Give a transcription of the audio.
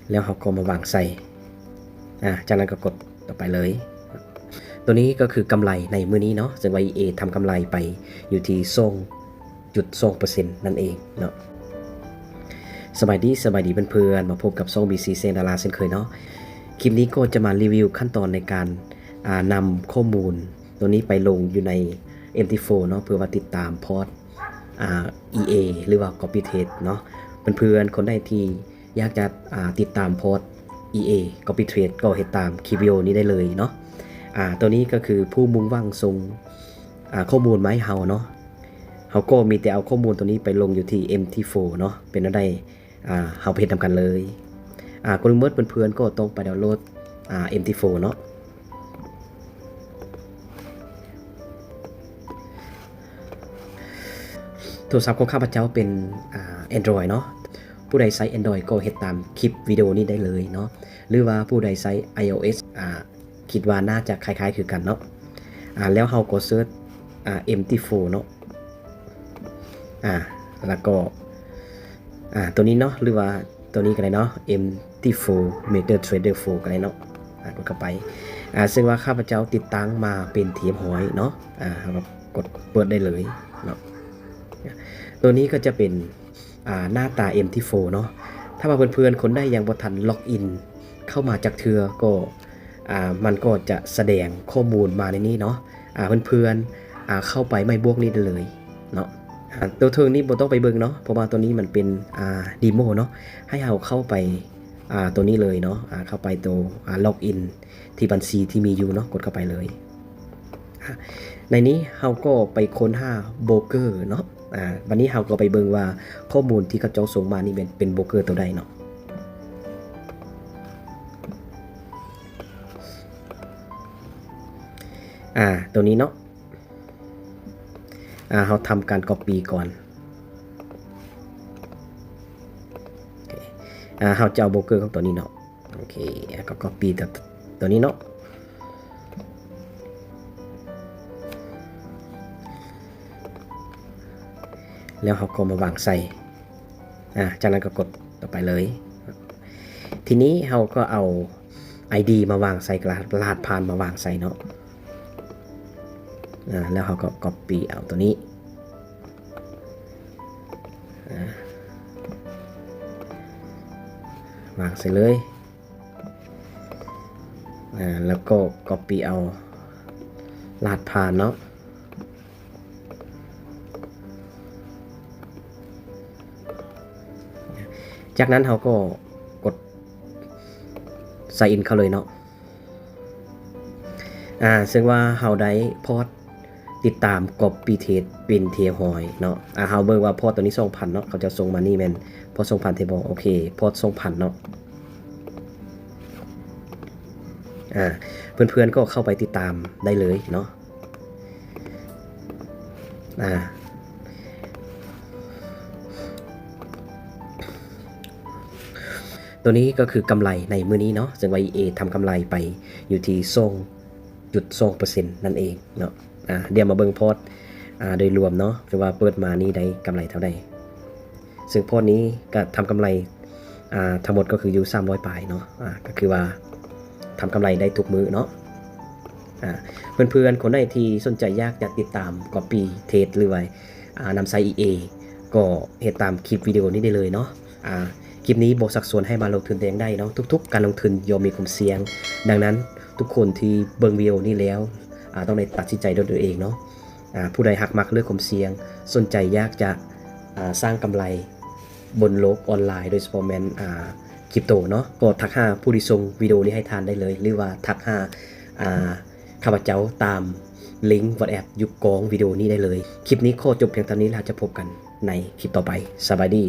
ແລ້ວເຮົາກໍມາວາງໃສ່ ອາ ຈາກນັ້ນກໍກົດຕໍ່ໄປເລີຍ. ຕົວນີ້ກໍຄືກຳໄລໃນມື້ນີ້ເນາະ ເຊິ່ງວ່າ ອີເອ ທຳກຳໄລໄປຢູ່ທີ່ສອງຈຸດສອງເປີເຊັນນັ້ນເອງເນາະ. ສະບາຍດີ ສະບາຍດີເພື່ອນໆ ມາພົບກັບຊ່ອງ ບີຊີ ແສງດາລາ ເຊັ່ນເຄີຍເນາະ. ຄລິບນີ້ກໍຈະມາຣີວິວຂັ້ນຕອນໃນການ ອາ ນຳຂໍ້ມູນຕົວນີ້ໄປລົງຢູ່ໃນ ເອັມທີໂຟ ເນາະ ເພື່ອວ່າຕິດຕາມພອດ ອາ ອີເອ ຫຼືວ່າ Copy Trace ເນາະ. ເພື່ອນໆຄົນໃດທີ່ ຢາກຈະ ອາ ຕິດຕາມພອດ ອີເອ Copy Trace ກໍເຮັດຕາມຄລິບວິດີໂອນີ້ໄດ້ເລີຍເນາະ. ອາ ຕົວນີ້ກໍຄືຜູ້ມຸ່ງຫວັງສົ່ງ ອາ ຂໍ້ມູນມາໃຫ້ເຮົາເນາະ. ເຮົາກໍມີແຕ່ເອົາຂໍ້ມູນຕົວນີ້ໄປລົງຢູ່ທີ່ ເອັມທີໂຟ ເນາະ. ເປັນແນວໃດ ອາ ເຮົາໄປເຮັດນຳກັນເລີຍ. ອາ ກ່ອນອື່ນໝົດເພື່ອນໆກໍຕ້ອງໄປດາວໂຫຼດ ອາ ເອັມທີໂຟ ເນາະ. ໂທລະສັບຂອງຂ້າພະເຈົ້າເປັນ ອາ Android ເນາະ. ຜູ້ໃດໃຊ້ Android ກໍເຮັດຕາມຄລິບວິດີໂອນີ້ໄດ້ເລີຍເນາະ ຫຼືວ່າຜູ້ໃດໃຊ້ iOS ອາ ຄິດວ່າໜ້າຈະຄ້າຍໆຄືກັນເນາະ. ອາ ແລ້ວເຮົາກໍເສີດ ອາ ເອັມທີໂຟ ເນາະ. ອາ ແລ້ວກໍ ອາ ຕົວນີ້ເນາະ ຫຼືວ່າຕົວນີ້ກໍໄດ້ເນາະ ເອັມທີໂຟ MetaTrader four ກໍໄດ້ເນາະ. ອາ ກົດເຂົ້າໄປ ອາ ເຊິ່ງວ່າຂ້າພະເຈົ້າຕິດຕັ້ງມາເປັນທີ່ຮຽບຮ້ອຍເນາະ. ອາ ເຮົາກໍກົດເປີດໄດ້ເລີຍເນາະ. ຕົວນີ້ກໍຈະເປັນ ອາ ໜ້າຕາ ເອັມທີໂຟ ເນາະ. ຖ້າວ່າເພື່ອນໆຄົນໃດຍັງບໍ່ທັນລັອກອິນເຂົ້າມາຈັກເທື່ອ ກໍ ອາ ມັນກໍຈະສະແດງຂໍ້ມູນມາໃນນີ້ເນາະ. ອາ ເພື່ອນໆ ອາ ເຂົ້າໄປໄມ້ບວກນີ້ໄດ້ເລີຍເນາະ. ອາ ຕົວເທິງນີ້ບໍ່ຕ້ອງໄປເບິ່ງເນາະ ເພາະວ່າຕົວນີ້ມັນເປັນ ອາ ເດໂມເນາະ. ໃຫ້ເຮົາເຂົ້າໄປ ອາ ຕົວນີ້ເລີຍເນາະ. ອາ ເຂົ້າໄປຕົວ ອາ ລັອກອິນ ທີ່ບັນຊີທີ່ມີຢູ່ເນາະ ກົດເຂົ້າໄປເລີຍ. ອາ ໃນນີ້ເຮົາກໍໄປຄົ້ນຫາໂບຣກເກີເນາະ. ອາ ບັດນີ້ເຮົາກໍໄປເບິ່ງວ່າຂໍ້ມູນທີ່ເຂົາເຈົ້າສົ່ງມານີ້ແມ່ນເປັນໂບຣກເກີຕົວໃດເນາະ. ອາ ຕົວນີ້ເນາະ. ອາ ເຮົາທຳການກັອບປີ້ກ່ອນ. ໂອເຄ ອາ ເຮົາຈະເອົາໂບຣກເກີຂອງຕົວນີ້ເນາະ. ໂອເຄ ແລ້ວກໍກັອບປີ້ຕົວ ຕົວນີ້ເນາະ. ແລ້ວເຮົາກໍມາວາງໃສ່ ອາ ຈາກນັ້ນກໍກົດຕໍ່ໄປເລີຍ. ທີນີ້ເຮົາກໍເອົາ ໄອດີ ມາວາງໃສ່ ລະ ລະຫັດຜ່ານມາວາງໃສ່ເນາະ. ອາ ແລ້ວເຮົາກໍກັອບປີ້ເອົາຕົວນີ້ ອາ ວາງໃສ່ເລີຍ. ອາ ແລ້ວກໍກັອບປີ້ເອົາລະຫັດຜ່ານເນາະ. ຈາກນັ້ນເຮົາກໍກົດ sign in ເຂົ້າເລີຍເນາະ. ອາ ເຊິ່ງວ່າເຮົາໄດ້ພອດຕິດຕາມ Copy Trace ເປັນທີ່ຮຽບຮ້ອຍເນາະ. ອາ ເຮົາເບິ່ງວ່າພອດຕົວນີ້ສອງພັນເນາະ ເຂົາເຈົ້າສົ່ງມານີ້ແມ່ນພອດສອງພັນແທ້ບໍ່? ໂອເຄ ພອດສອງພັນເນາະ. ອາ ເພື່ອນໆກໍເຂົ້າໄປຕິດຕາມໄດ້ເລີຍເນາະ. ອາ ຕົວນີ້ກໍຄືກຳໄລໃນມື້ນີ້ເນາະ ເຊິ່ງວ່າ ອີເອ ທຳກຳໄລໄປຢູ່ທີ່ສອງຈຸດສອງເປີເຊັນນັ້ນເອງເນາະ. ອາ ດຽວມາເບິ່ງພອດ ອາ ໂດຍລວມເນາະ ຄືວ່າເປີດມານີ້ໄດ້ກຳໄລເທົ່າໃດ. ເຊິ່ງພອດນີ້ກໍທຳກຳໄລ ອາ ທັງໝົດກໍຄືຢູ່ສາມຮ້ອຍປາຍເນາະ. ອາ ກໍຄືວ່າທຳກຳໄລໄດ້ທຸກມື້ເນາະ. ອາ ເພື່ອນໆຄົນໃດທີ່ສົນໃຈຢາກຈະຕິດຕາມ Copy Trace ຫຼືວ່າ ອາ ນຳໃຊ້ ອີເອ ກໍເຮັດຕາມຄລິບວິດີໂອນີ້ໄດ້ເລີຍເນາະ. ອາ ຄລິບນີ້ບໍ່ຊັກຊວນໃຫ້ມາລົງທຶນແຕ່ຢ່າງໃດເນາະ. ທຸກໆການລົງທຶນຍ່ອມມີຄວາມສ່ຽງ. ດັ່ງນັ້ນ ທຸກຄົນທີ່ເບິ່ງວິດີໂອນີ້ແລ້ວ ອາ ຕ້ອງໄດ້ຕັດສິນໃຈດ້ວຍຕົນເອງເນາະ. ອາ ຜູ້ໃດຮັກມັກເລື່ອງຄວາມສ່ຽງ ສົນໃຈຢາກຈະ ອາ ສ້າງກຳໄລບົນໂລກອອນລາຍ ໂດຍສະເພາະແມ່ນ ອາ ຄຣິບໂຕເນາະ ກໍທັກຫາຜູ້ທີ່ສົ່ງວິດີໂອນີ້ໃຫ້ທ່ານໄດ້ເລີຍ ຫຼືວ່າທັກຫາ ອາ ຂ້າພະເຈົ້າຕາມລິ້ງ WhatsApp ຢູ່ກ້ອງວິດີໂອນີ້ໄດ້ເລີຍ. ຄລິບນີ້ຂໍຈົບພຽງເທົ່ານີ້ ແລ້ວເຮົາຈະພົບກັນໃນຄລິບຕໍ່ໄປ. ສະບາຍດີ.